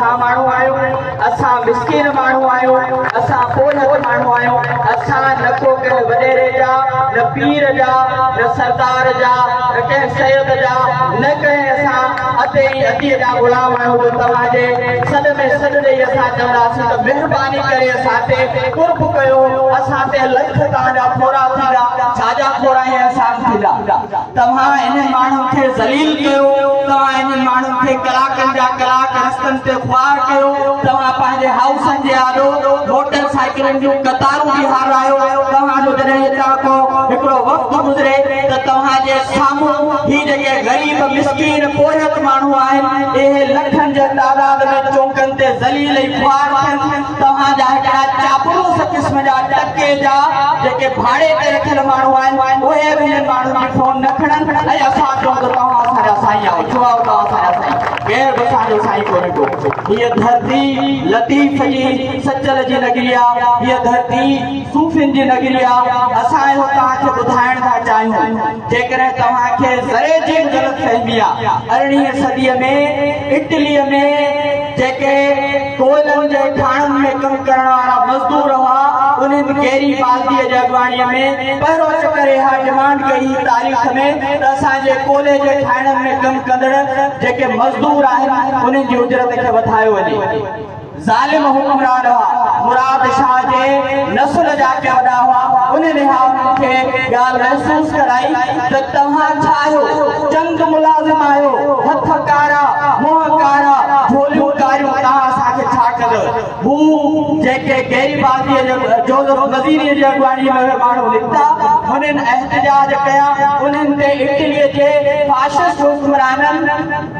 اسان ماڻهو آهيون، اسان مسڪين ماڻهو آهيون، اسان پورهيت ماڻهو آهيون، اسان نه ڪو ڪنهن وڏيري جا، نه پير جا، نه سردار جا، نه ڪنهن سيد جا، نه ڪنهن اسان اتي ۽ اديء جا غلام آهيون جو توهان جي سڏ ۾ سڏ ڏئي اسان چونداسين ته مهرباني ڪري اسان تي قرب ڪيو، اسان تي لک توهان جا ٿورا ٿيندا، ڇا جا ٿورا ۽ احسان ٿيندا. توهان انهن ماڻهن کي ذليل ڪيو، توهان انهن ماڻهن کي ڪلاڪن جا ڪلاڪ رستن تي خوار ڪيو، توهان پنهنجي هائوسن جي آڏو موٽر سائيڪلن جون قطارون بيهارايو، توهان جو جڏهن هتان ڪو هڪڙو وفد گذري ته توهان جي سامهون هي جيڪي غريب مسڪين پورهيت ماڻهو آهن، اهي لکن جي تعداد ۾ چونڪن تي ذليل ۽ خوار ٿين. توهان جا هڪڙا چاپلوس قسم جا ٽڪي جا جيڪي ڀاڙي تي رکيل ماڻهو آهن اهي به هنن ماڻهن جي فون نه کڻن ۽ اسان چئون ته توهان اسان جا سائين آهيو ڇو آهيو توهان اسان جا سائين ڪير به اسان جو سائين ڪونهي ڪو هيء ڌرتي لطيف جي سچل جي نگري آ هيء ڌرتي صوفين جي نگري آ اسان اهو توهان کي ٻڌائڻ ٿا چاهيون جيڪڏهن توهان کي ذري جي به غلط فهمي آ ارڙهين صديء ۾ اٽليء ۾ جيڪي ڪوئلن جي کاڻن ۾ ڪم ڪرڻ وارا مزدور هئا، انهن گيري بالديء جي اڳواڻيء ۾ پهريون چڪر اها ڊمانڊ ڪئي هئي تاريخ ۾ ته اسان جي ڪوئلي جي کائڻن ۾ ڪم ڪندڙ جيڪي مزدور آهن، انهن جي اجرت کي وڌايو وڃي. ظالم حڪمران هئا. مراد شاهه جي نسل جا ڪي وڏا هئا، انهن اها انهن کي ڳالهه محسوس ڪرائي ته توهان ڇا آهيو، چند ملازم آهيو، هٿ ڪارا، منهن ڪارا، جهوليون ڪاريون، توهان اسان کي ڇا ڪندؤ؟ هو جيڪي گيريبالديء جي جوزف مزينيء جي اڳواڻيء ۾ اهي ماڻهو نڪتا، هنن احتجاج ڪيا، انهن تي اٽليء جي فاشسٽ حڪمرانن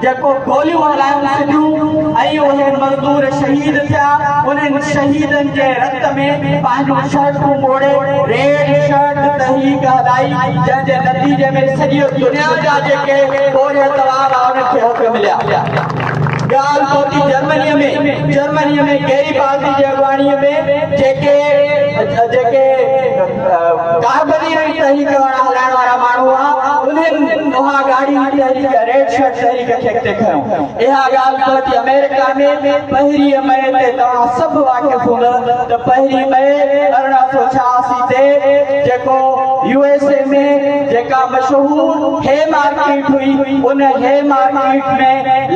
جيڪو گوليون هلايون سڌيون ۽ اهي مزدور شهيد ٿيا، انهن شهيدن جي رت ۾ پنهنجون شرٽون ٻوڙي ريڊ شرٽ تحريڪ هلائي، جنهن جي نتيجي ۾ سڄيء دنيا جا جيڪي پورهيت هئا انهن کي حق مليا. ڳالهه پهتي جرمنيء ۾، جرمنيء ۾ گيريبالدي جي اڳواڻيء ۾ جيڪي جيڪي ڪاربنيري تحريڪ وارا هلائڻ وارا ماڻهو هئا، انهن اها ڳاڙهي تحريڪ، ريڊ شرٽ تحريڪ کي اڳتي کنيو. اها ڳالهه پهتي آمريڪا ۾ پهرين مئي تي توهان سڀ واقف هوندؤ ته پهرين مئي 1886 تي جيڪو يو ايس اي ۾ جيڪا مشهور هي مارڪيٽ هئي ان هي مارڪيٽ ۾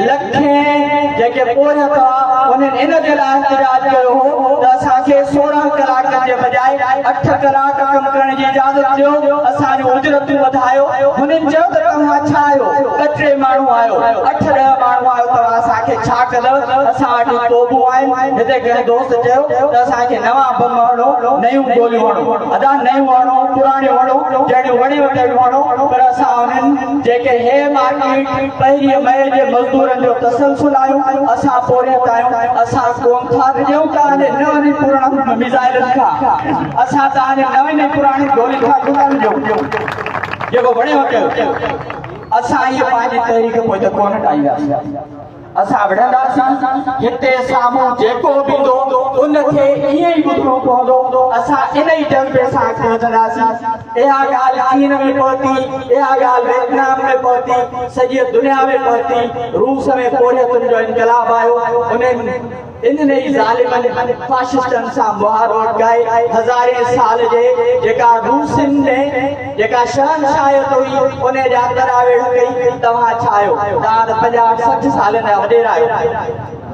لکين جيڪي پورهيت هئا انهن ان جي لاء احتجاج ڪيو هو ته اسان کي 16 ڪلاڪن جي بجاء 8 ڪلاڪ ڪم ڪرڻ جي اجازت ڏيو، اسان جون اجرتون وڌايو. هنن چيو ته توهان ڇا آهيو، ٻه ٽي ماڻهو آهيو، اٺ ڏهه ماڻهو آهيو، توهان اسان کي ڇا ڪندؤ، اسان وٽ هي توبون آهن. هتي ڪنهن دوست چيو ته اسان کي نوان بم هڻو، نيون گوليون هڻو. ادا نيون هڻو، پراڻيون هڻو، جهڙيون وڻيو تهڙيون هڻو، پر اسان انهن جيڪي هي مارڪيٽ پهرين مئي جي مزدورن جو تسلسل آهيون، اسان پورهيت آهيون، اسان ڪونه ٿا ڊڄون توهان جي نون ۽ پراڻن ميزائلن کان، اسان توهان جي نوين ۽ پراڻين گولين کان ڪونه ٿا ڊڄون، جيڪو وڻيو ڪيو، اسان هيء پنهنجي تحريڪ پوئتي ڪونه هٽائينداسين. اسان وڙهنداسين، هتي سامهون جيڪو به ايندو ان کي ائين ئي ٻڌڻو پوندو، اسان ان ئي جذبي سان اڳتي وڌنداسين. اها ڳالهه چين ۾ پهتي، اها ڳالهه ويٽنام ۾ پهتي، سڄيء دنيا ۾ پهتي، روس ۾ پورهيتن جو انقلاب آيو، انهن انهن ئي ظالمن فاشسٽن سان مهاڏو اٽڪائي هزارين سال جي جيڪا روسين ۾ جيڪا شهنشاهيت هئي انهي جا تڏا ويڙهه ڪئي، توهان ڇا آهيو؟ توهان ته 50 60 سالن جا وڏيرا آهيو،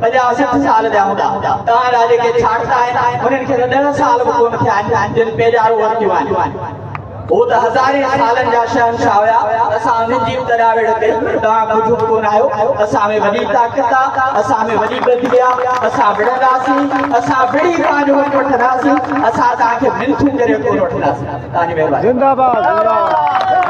50 60 سال جا هوندا، توهان جا جيڪي ڇاڙتا آهن انهن کي ته ڏهه سال به ڪونه ٿيا آهن جن پيڄارو ورتيون آهن. هو ته هزارين سالن جا شهنشاهه هيا، اسان انهن جي به تڏا ويڙهه ڪئي، توهان ڪجهه به ڪونه آهيو، اسان ۾ وڏي طاقت آ، اسان ۾ وڏي ٻڌي آ، اسان وڙهنداسين، اسان وڙهي پنهنجو حق وٺنداسين، اسان توهان کي منٿون ڪري ڪونه وٺنداسين. توهان جي مهرباني. زنده باد زنده باد.